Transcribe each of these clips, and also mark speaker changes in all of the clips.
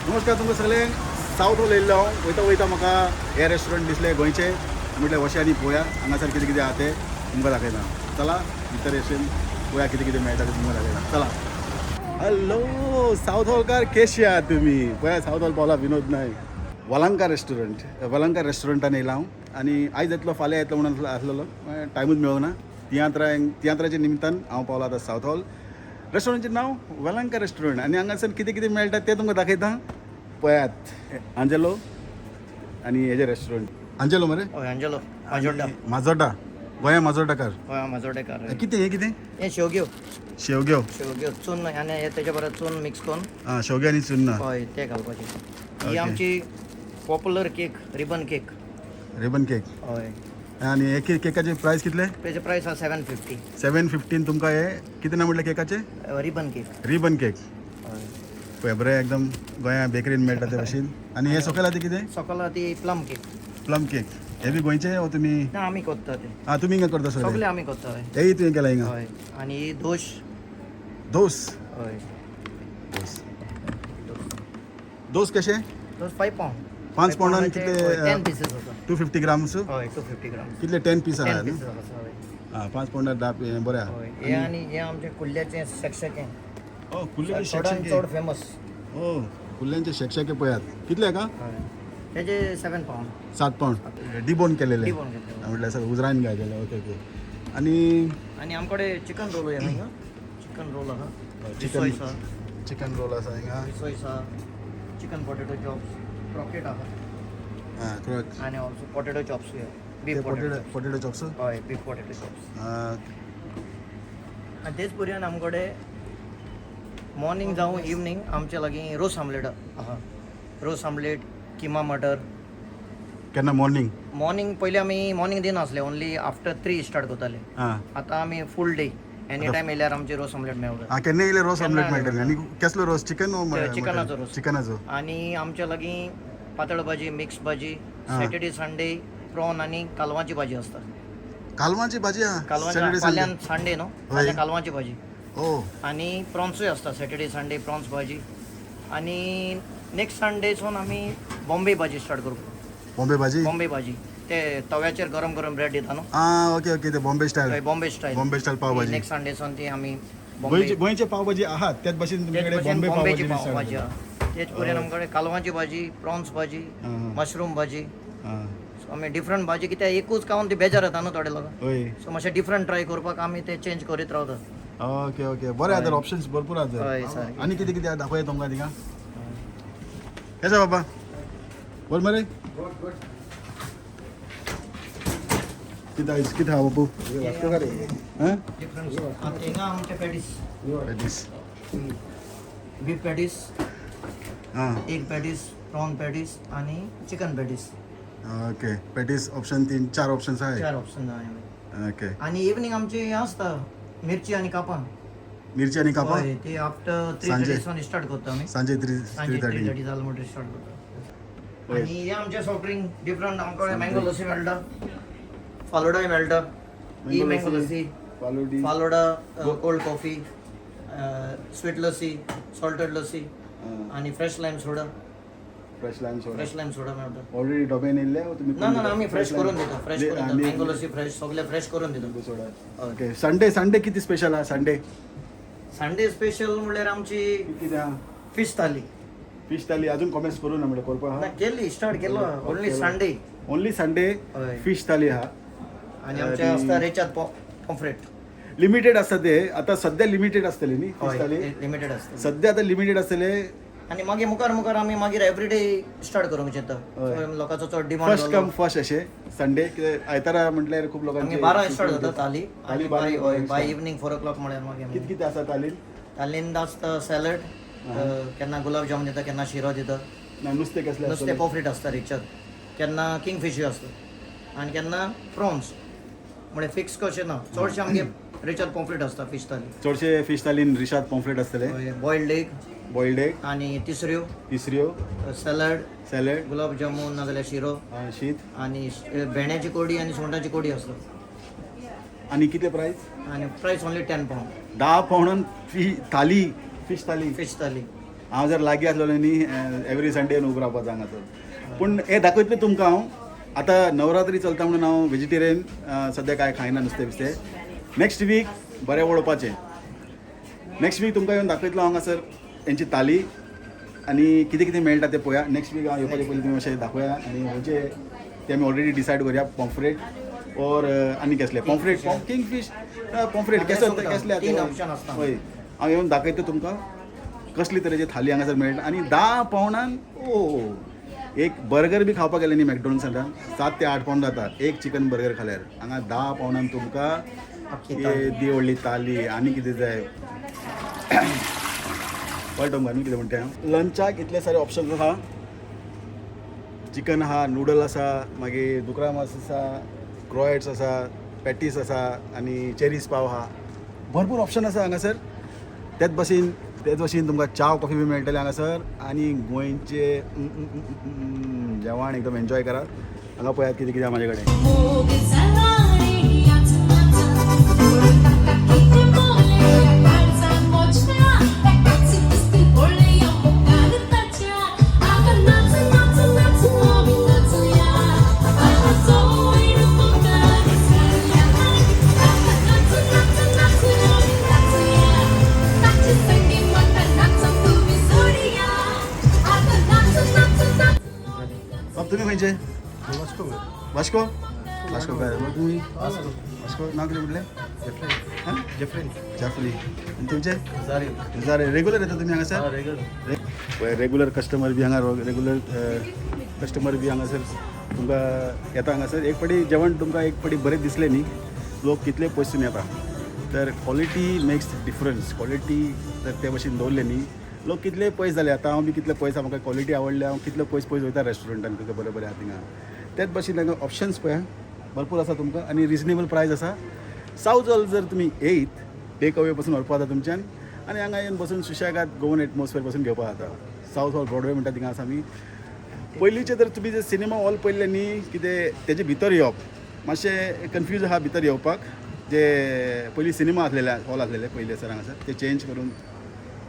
Speaker 1: नमस्कार तुमकां सगळ्यांक. सावथ हॉल येयल्लो हांव. वयता वयता म्हाका हे रेस्टॉरंट दिसलें गोंयचें. म्हटलें वशे आनी पळोवया हांगासर कितें कितें आहा तें तुमकां दाखयता. चला भितर वचून पळोवया कितें कितें मेळटा तें तुमकां दाखयता. चला. हॅलो सावथ हॉलकार, केशी आहात तुमी? पळया, सावथ हॉल पावला विनोद नायक. वलंका रेस्टॉरंट, वलंका रेस्टॉरंटान येयला हांव आनी आयज येतलो फाल्यां येतलो म्हणून आसलेलो, टायमूच मेळूंक ना. तियात्राच्या निमतान हांव पावला आतां सावथ हॉल. रेस्टॉरंटचें नांव वेलंका रेस्टॉरंट आनी हांगासर कितें कितें मेळटा तें तुमकां दाखयता, पळयात. आंजेलो आनी हेजें रेस्टॉरंट आंजेलो मरे.
Speaker 2: हय, अंजलो माजोड्डा.
Speaker 1: माजोड्डा, गोंया माजोड्डाकार.
Speaker 2: हय, माजोड्डेकार.
Speaker 1: कितें हें कितें?
Speaker 2: हें शेवग्यो.
Speaker 1: शेवग्यो.
Speaker 2: शेवग्यो चून आनी हे तेजे बरोबर चून मिक्स करून.
Speaker 1: आं, शेवग्यो आनी चुन्ना.
Speaker 2: हय, ते घालपाचे. ही आमची popular cake, ribbon cake.
Speaker 1: Ribbon cake.
Speaker 2: हय.
Speaker 1: आनी हे केकाचे प्रायस कितले?
Speaker 2: तेजे प्रायस आसा 750.
Speaker 1: 715. तुमकां हे कितें ना म्हटलें केकाचें?
Speaker 2: Ribbon cake.
Speaker 1: Ribbon cake.
Speaker 2: हय.
Speaker 1: पळय, बरें एकदम गोंया बेकरीन मेळटा ते भशेन. आनी हे सकयल आहा ते कितें?
Speaker 2: सकला ती प्लम केक.
Speaker 1: प्लम केक हे बी गोंयचे वो तुमी?
Speaker 2: ना, आमी करता ते.
Speaker 1: आं, तुमी हिंगा करता
Speaker 2: सगळे
Speaker 1: सगळे?
Speaker 2: आमी करता, हय.
Speaker 1: हेय तुवें केलां हिंगा?
Speaker 2: हय, आनी ही दोश.
Speaker 1: दोस.
Speaker 2: हय.
Speaker 1: दोस, दोस कशे?
Speaker 2: दोस 5 पावंड.
Speaker 1: 5 पावंडान कितले?
Speaker 2: 10 पिसीस आसा.
Speaker 1: 250 ग्राम्स?
Speaker 2: हय, 250 ग्राम.
Speaker 1: कितले, 10 पीस आहा
Speaker 2: 10
Speaker 1: न्हू?
Speaker 2: पिसीस आसा, हय.
Speaker 1: आं, 5 पावंडार 10 बरें आहा.
Speaker 2: हय, हे आनी हे आमचे कुल्ल्याचें शेकशेकें.
Speaker 1: ओ, कुल्ल्याचे
Speaker 2: चडान
Speaker 1: शेकशेके.
Speaker 2: चड फेमस.
Speaker 1: ओ, कुल्ल्यांचे शेकशेके पळयात. कितले का?
Speaker 2: तेजे 7 पावंड.
Speaker 1: 7 पावंड. डिबोन केलेले?
Speaker 2: डिबोन केल्ले.
Speaker 1: म्हटल्यार सगळें उजरायन घातलेले. ओके ओके आनी
Speaker 2: आनी आमकडे चिकन रोल आहा हिंगा, चिकन रोल आहा.
Speaker 1: चिकन.
Speaker 2: रिसोय आसा.
Speaker 1: चिकन रोल आसा हिंगा.
Speaker 2: रिसोय आसा, चिकन पॉटेटो चॉप्स, क्रोकेट आहा.
Speaker 1: आं, करेक्ट.
Speaker 2: आनी also potato chops, beef
Speaker 1: potato
Speaker 2: potato.
Speaker 1: Potato chops.
Speaker 2: हय, बीफ पॉटेटो चॉप्स. आनी तेच पर्यंत आमकडे मॉर्निंग जावं इवनींग आमचे लागीं रोस आमलेट आहा, रोस आमलेट, किमा मटर.
Speaker 1: केन्ना मॉर्निंग?
Speaker 2: मॉर्निंग पयलीं आमी मॉर्निंग दिनासले, ओन्ली आफ्टर 3 स्टार्ट करताले. आतां आमी फूल डे, एनी टायम येयल्यार आमची रोस आमलेट मेळटा.
Speaker 1: आं, केन्ना येयले रोस
Speaker 2: केन्ना
Speaker 1: आमलेट मेळटले. आनी कसलो रोस, चिकन?
Speaker 2: चिकनाचो रोस.
Speaker 1: चिकनाचो.
Speaker 2: आणि आमच्या लागीं पातळ भाजी, मिक्स भाजी, सॅटर्डे संडे प्रॉन आनी कालवांची भाजी असता.
Speaker 1: कालवांची भाजी आहा?
Speaker 2: कालवांची.
Speaker 1: Saturday,
Speaker 2: फाल्यां
Speaker 1: Sunday?
Speaker 2: Sunday न्हू, फाल्यां कालवांची भाजी.
Speaker 1: ओ.
Speaker 2: आनी प्रॉन्सूय आसता, सॅटर्डे संडे प्रॉन्स भाजी. आनी नेक्स्ट संडेसून आमी बॉम्बे भाजी स्टार्ट करता.
Speaker 1: बॉम्बे भाजी.
Speaker 2: बॉम्बे भाजी ते तव्याचेर गरम गरम ब्रेड दिता न्हू.
Speaker 1: आं, ओके ओके ते बॉम्बे स्टायल.
Speaker 2: हय, बॉम्बे स्टायल.
Speaker 1: बॉम्बे स्टायल पाव भाजी.
Speaker 2: नेक्स्ट संडेसून ती आमी बॉम्बे
Speaker 1: गोंयचे गोंयचे पाव भाजी आहात, त्याच भाशेन तुमचे कडेन
Speaker 2: तेच भशेन
Speaker 1: बॉम्बे पाव
Speaker 2: बॉम्बेची
Speaker 1: भाजी.
Speaker 2: पाव भाजी आहा. तेच पर्यंत आमकडे कालवांची भाजी, प्रॉन्स भाजी, मशरूम भाजी. सो आमी डिफरंट भाजी, कित्याक एकूच खावन ती बेजार जाता न्हू थोडे लोक. सो मातशें डिफरंट ट्राय करपाक आमी ते चेंज करीत रावता.
Speaker 1: ओके ओके बरें आहा तर, ऑप्शन्स भरपूर आहा तर.
Speaker 2: हय सारकें.
Speaker 1: आनी कितें कितें आहा दाखोवया तुमकां थिंगा. केसो बाबा, बरें मरे? कितें आयज कितें आहा बाबू? हां.
Speaker 2: डिफरंट आतां हिंगा आमचे patties.
Speaker 1: Patties.
Speaker 2: Beef patties, egg patties, prawn patties आनी chicken patties.
Speaker 1: Okay, patties option तीन चार ऑप्शन्स आहे.
Speaker 2: चार ऑप्शन आहा.
Speaker 1: ओके.
Speaker 2: आनी इवनींग आमची हें आसता, मिरची आनी कापां.
Speaker 1: मिरची आनी कापां.
Speaker 2: हय, ती आफ्टर 3
Speaker 1: सांजे.
Speaker 2: थर्टी सावन स्टार्ट करता आमी.
Speaker 1: सांजे 3?
Speaker 2: सांजे
Speaker 1: 3
Speaker 2: 3
Speaker 1: थर्टी.
Speaker 2: थर्टी जालें म्हणटकीर स्टार्ट करता. आनी हे आमचे सॉफ्ट ड्रिंक डिफरंट, आमकडे मँगो लस्सी मेळटा, फालुडाय मेळटा. ही mango lassi,
Speaker 1: faludi.
Speaker 2: Falooda, cold coffee, sweet lassi, salted lassi आनी fresh lime soda.
Speaker 1: Fresh lime soda.
Speaker 2: Fresh lime soda मेळटा.
Speaker 1: ऑलरेडी डब्यान येयल्ले वो तुमी?
Speaker 2: ना ना ना, आमी फ्रेश करून दिता, फ्रेश करून दिता. मँगो लस्सी फ्रेश, सगळे फ्रेश करून दिता.
Speaker 1: सोडा.
Speaker 2: हय.
Speaker 1: ओके, संडे संडे कितें स्पेशल आहा संडे?
Speaker 2: संडे स्पेशल म्हणल्यार आमची
Speaker 1: कितें आहा?
Speaker 2: फिश थाली.
Speaker 1: फिश थाली अजून कॉमेन्स करू ना म्हणजे करपा
Speaker 2: ना,
Speaker 1: आहा?
Speaker 2: केली, स्टार्ट केलो, ओन्ली संडे.
Speaker 1: Only Sunday.
Speaker 2: हय.
Speaker 1: फिश थाली आहा.
Speaker 2: आनी आमचे आसता रेच्यात पॉम्फ्रेट.
Speaker 1: लिमिटेड आसता ते, आता सध्या लिमिटेड आसतले न्ही फिश थाली?
Speaker 2: हय, लिमिटेड आसता.
Speaker 1: सध्या आता लिमिटेड आसतले.
Speaker 2: आनी मागीर मुखार मुखार आमी मागीर एवरीडे स्टार्ट करूंक चिंता.
Speaker 1: हय.
Speaker 2: लोकांचो चड डिमांड.
Speaker 1: फर्स्ट कम फर्स्ट अशें संडे, कित्याक आयतारा म्हटल्यार खूब लोकांचे.
Speaker 2: आमी 12 स्टार्ट जाता थाली.
Speaker 1: थाली
Speaker 2: आनी
Speaker 1: 12
Speaker 2: बाय बाय इवनींग 4 ओ क्लॉक म्हळ्यार मागीर
Speaker 1: कितें कितें आसा थालीन?
Speaker 2: थालीन आसता सॅलड, केन्ना गुलाब जामुन दिता, केन्ना शिरो दिता.
Speaker 1: ना, नुस्तें कसलें
Speaker 2: नुस्तें
Speaker 1: आसतलें?
Speaker 2: पॉफ्रेट आसता रिचर, केन्ना किंगफिशूय आसता आनी केन्ना प्रॉन्स. म्हणजे फिक्स कशें ना, चडशें आमगे रिचर पॉम्फ्रेट आसता फिश थाली.
Speaker 1: चडशे फिश थालीन रिशाद पॉम्फ्लेट आसतले.
Speaker 2: Boiled egg.
Speaker 1: Boiled egg.
Speaker 2: आनी तिसऱ्यो.
Speaker 1: तिसऱ्यो.
Speaker 2: सॅलड.
Speaker 1: सॅलड.
Speaker 2: गुलाब जामून नाजाल्यार शिरो.
Speaker 1: शीत.
Speaker 2: आनी भेंड्याची कोडी आनी सुंगटाची कोडी आसता.
Speaker 1: आनी कितले प्रायस?
Speaker 2: आनी प्रायस ओन्ली 10 पावंड.
Speaker 1: 10 पावंडान फी थाली, फिश थाली.
Speaker 2: फिश थाली.
Speaker 1: हांव जर लागीं आसलेलो न्ही एवरी संडे येवन उबो रावपाचो हांगासर. पूण हें दाखयतलें तुमकां हांव. आतां नवरात्री चलता म्हणून हांव वेजिटेरियन, सद्या कांय खायना नुस्तें बिस्तें. नेक्स्ट वीक बरें वळोवपाचें. नेक्स्ट वीक तुमकां येवन दाखयतलो हांगासर हेंची थाली आनी कितें कितें मेळटा तें पळोवया. नेक्स्ट वीक हांव येवपाचे पयलीं तुमी मातशें दाखोवया आनी खंयचे ते आमी ऑलरेडी डिसायड करुया, पॉम्फ्रेट ऑर आनी कसले. पॉम्फ्रेट, किंग फिश, पॉम्फ्रेट केसो कसले.
Speaker 2: तीन option आसता.
Speaker 1: हय, हांव येवन दाखयता तुमकां कसली तरेची थाली हांगासर मेळटा. आनी 10 पावंडान ओ एक बर्गर बी खावपाक गेले न्ही मॅकडॉनल्ड्सान 7 ते 8 पावंड जाता एक चिकन बर्गर खाल्यार. हांगा 10 पावंडान तुमकां दी व्हडली थाली आनी कितें जाय. कळटा तुमकां न्हू कितें म्हणटा हांव. लंचाक इतले सारे ऑप्शन्स आसा. चिकन आहा, नुडल आसा, मागीर दुकरा मास आसा, क्रोएट्स आसा, पॅटीस आसा आनी चेरीज पाव आहा. भरपूर ऑप्शन आसा हांगासर. तेच भशेन तुमकां च्याव कॉफी बी मेळटले हांगासर. आनी गोंयचे जेवण एकदम एन्जॉय करात. हांगा पळयात कितें कितें आहा म्हाजे कडेन.
Speaker 3: मोग झाला रे याच माझा काका किती बोलले काळजा मोजल्या एकाच दिसती बोलले या मुखार ताच्या अगं नाच नाच नाच आम्ही नाचूया आता चोय मुखार दिसल्या अगं नाच नाच नाच आम्ही नाचूया नाच संगी मला नाच तुम्ही सोडिया अगं नाच नाच नाच
Speaker 1: बाब तुमी खंयचे? वास्को. वास्को काय मग तुमी? वास्को. नाव कितें म्हटलें? हां, जाफरी. आनी तुमचे? जारे. रेगुलर येता तुमी हांगासर? रेगुलर कस्टमर बी हांगा, रेगुलर कस्टमर बी हांगासर तुमकां येता हांगासर. एक फावटी जेवण तुमकां एक फावटी बरें दिसलें न्ही, लोक कितले पयसून येता. तर क्वॉलिटी मेक्स डिफरन्स. क्वॉलिटी जर ते भशेन दवरलें न्ही, लोक कितले पयस जाले. आतां हांव बी कितले पयस आहा, म्हाका क्वॉलिटी आवडल्या, हांव कितले पयस पयस वयता रेस्टॉरंटान कितले बरें बरें आहा थिंगा. तेच भशेन हांगा ऑप्शन्स पळया भरपूर आसा तुमकां आनी रिजनेबल प्रायस आसा. सावथ हॉल जर तुमी येयत, टेक अवे पासून व्हरपा जाता तुमच्यान आनी हांगा येवन बसून सुशेगाद गोवन एटमॉस्फियर पासून घेवपा जाता. सावथ हॉल ब्रॉडवे म्हणटा थिंगा आसा आमी. पयलींचे जर तुमी जर सिनेमा हॉल पळयल्ले न्ही, कितें तेजे भितर येवप मातशें कन्फ्यूज आहा भितर येवपाक. जे पयलीं सिनेमा आसलेले हॉल आसलेले पयलीं सर हांगासर ते चेंज करून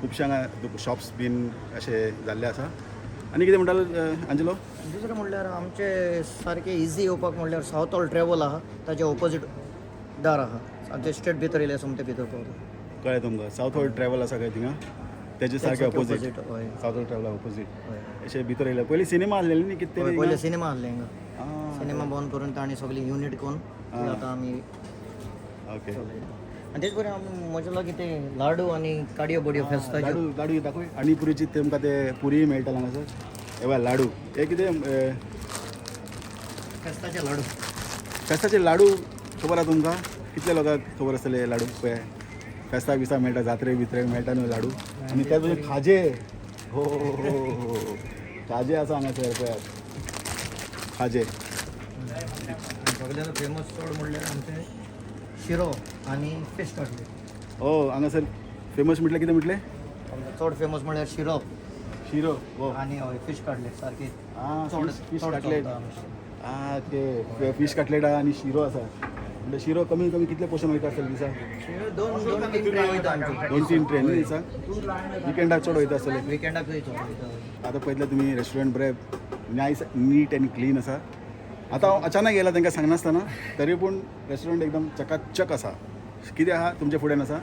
Speaker 1: खुबशे हांगा शॉप्स बीन अशे जाल्ले आसा. आनी कितें म्हणटालो आंजेलो?
Speaker 2: दुसरें म्हणल्यार आमचे सारकें इजी येवपाक म्हणल्यार सावथ हॉल ट्रॅवल आहा, ताजे ओपोजीट दार आहा. आमचे स्ट्रेट भितर येयले सोमते भितर पावता.
Speaker 1: कळ्ळें तुमकां? सावथ हॉल ट्रॅवल आसा काय थिंगा, तेजे सारकें ऑपोजीट.
Speaker 2: हय.
Speaker 1: सावथ हॉल ट्रॅवला ऑपोजीट
Speaker 2: हय.
Speaker 1: अशें भितर येयले. पयलीं सिनेमा आसलेले न्ही कितें
Speaker 2: हय,
Speaker 1: तरी?
Speaker 2: पयले सिनेमा आहले हांगा. सिनेमा बंद करून तांणी सगळी युनीट करून ते आतां आमी चलयता. आनी तेच बरें म्हज्या लागीं ते लाडू आनी काडयो बडयो फेस्ताच्यो.
Speaker 1: लाडू, लाडू दाखय. आनी पुरीची तुमकां ते पुरी मेळटा हांगासर. हे पळय लाडू, हे कितें
Speaker 2: फेस्ताचे लाडू.
Speaker 1: फेस्ताचे लाडू खबर आहा तुमकां? कितले लोकांक खबर आसतले हे लाडू? पळय फेस्ताक बिस्ताक मेळटा, जात्रेक बित्रेक मेळटा न्हू लाडू. आनी त्याच बरोबर खाजे, हो हो हो हो हो. खाजे आसा हांगासर पळयात खाजे.
Speaker 2: आनी सगळ्यात फेमस चड म्हणल्यार आमचे शिरो आनी फिश कटलेट.
Speaker 1: हो, हांगासर फेमस म्हटलें कितें म्हटलें?
Speaker 2: आमचो चड फेमस म्हणल्यार शिरो
Speaker 1: शिरो हो
Speaker 2: आनी हय फिश कटलेट सारकी
Speaker 1: आं
Speaker 2: चड
Speaker 1: फीश
Speaker 2: चड
Speaker 1: कटलेट.
Speaker 2: चलता आमचे.
Speaker 1: आं ते फीश कटलेट आहा आनी शिरो आसा. म्हणजे शिरो कमी कमी कितले पोर्शन वयता आसतले दिसा?
Speaker 2: शिरो दोन दोन तीन ट्रे वयता आमचे.
Speaker 1: 2-3 ट्रे न्ही दिसा? विकेंडाक चड वयता आसतले.
Speaker 2: विकेंडाकूय चड वयता.
Speaker 1: आतां पळयतले तुमी रेस्टॉरंट बरें नायस नीट आनी क्लीन आसा. आतां हांव अचानक येयला तांकां सांगनासतना, तरी पूण रेस्टॉरंट एकदम चकाचक आसा. कितें आहा तुमच्या फुड्यान आसा.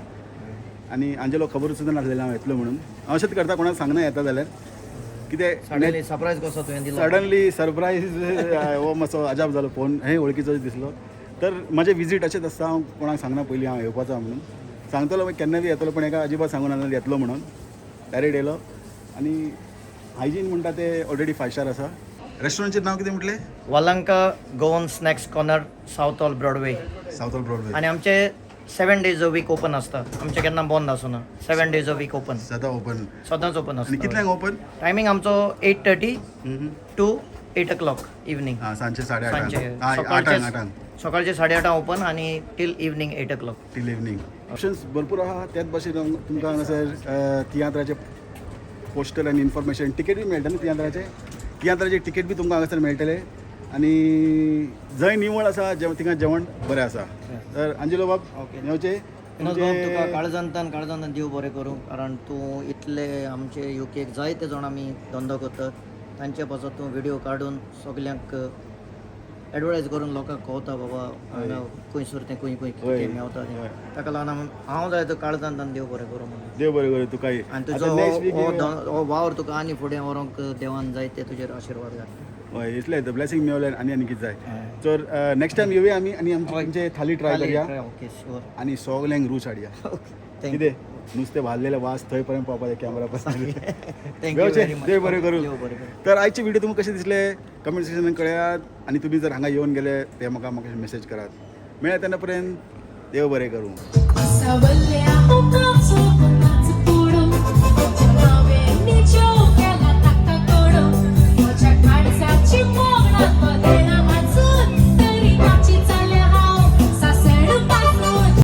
Speaker 1: आनी आंजेलो खबर सुद्दां नासलेलें हांव येतलो म्हणून. हांव अशेंच करता, कोणाक सांगना येता जाल्यार कितें.
Speaker 2: सडनली सरप्रायज कसो तुवें दिलो.
Speaker 1: सडनली सरप्रायज हो मातसो अजाप जालो. फोन हे वळखीचो दिसलो. तर म्हजें विजीट अशेंच आसता, हांव कोणाक सांगना पयलीं हांव येवपाचो आहा म्हणून. सांगतलो मागीर केन्ना बी येतलो, पण हेका अजिबात सांगूना नाल्यार येतलो म्हणून. डायरेक्ट येयलो. आनी हायजीन म्हणटा ते ऑलरेडी फायव स्टार आसा. रेस्टॉरंटचें नांव कितें म्हटलें?
Speaker 2: Valanka Goan snacks corner, Southall Broadway.
Speaker 1: South hall Broadway.
Speaker 2: आनी आमचे 7 days a week open आसता. आमचे केन्ना बंद आसना. 7 days a week open.
Speaker 1: सदां ओपन?
Speaker 2: सदांच ओपन
Speaker 1: आनी
Speaker 2: आसता.
Speaker 1: कितल्यांक ओपन?
Speaker 2: टायमींग आमचो 8:30 to 8 o'clock evening.
Speaker 1: हां, सांजचे 8:30.
Speaker 2: सांजचे.
Speaker 1: आठांक? आठांक.
Speaker 2: सकाळचे 8:30 ओपन आनी till evening 8 o'clock.
Speaker 1: Till evening. Options भरपूर आहा. त्याच भाशेन तुमकां हांगासर तियात्राचे पोस्टर आनी इन्फॉर्मेशन, तिकेट बी मेळटा न्ही तियात्राचे? तियात्राचे तिकेट बी तुमकां हांगासर मेळटले. आनी जंय निवळ आसा थिंगा जेवण बरें आसा. तर आंजेलो बाब, येवचे.
Speaker 2: विनोद बाब, तुका काळजांतान काळजांतान देव बरें करूं, कारण तूं इतले आमचे युकेक जायते जाण आमी धंदो करतात तांचे पासत तूं व्हिडियो काडून सगल्यांक एडवर्टायज करून लोकांक कळता बाबा हांगा खंयसर तें खंय खंय कितें मेवता तें. ताका लागून हांव जाय तो काळजांतान देव बरें करूं म्हणून.
Speaker 1: देव बरें करूं तुकाय.
Speaker 2: आनी तुजो
Speaker 1: नेक्स्ट वीक
Speaker 2: हो वावर तुका आनी फुडें व्हरूंक देवान जायते तुजेर आशिर्वाद घातले.
Speaker 1: हय, इतलें ब्लेसिंग मेवलें आनी आनी कितें जाय. तर नेक्स्ट टायम येवया आमी आनी आमची तुमचे थाली ट्राय करया
Speaker 2: ओके शुअर.
Speaker 1: आनी सगल्यांक रूच हाडया.
Speaker 2: Okay, thank you.
Speaker 1: कितें नुस्तें भाजलेलें वास थंय पर्यंत पावपाचें कॅमेरा पासून.
Speaker 2: Thank you very much.
Speaker 1: देव बरें करूं.
Speaker 2: देव बरें करूं.
Speaker 1: तर आयचे व्हिडिओ तुमकां कशे दिसले कमेंट सेक्शनान कळयात आनी तुमी जर हांगा येवन गेले ते म्हाका म्हाका मेसेज करात. मेळ्या तेन्ना पर्यंत देव बरें करूं.
Speaker 3: सावल्या.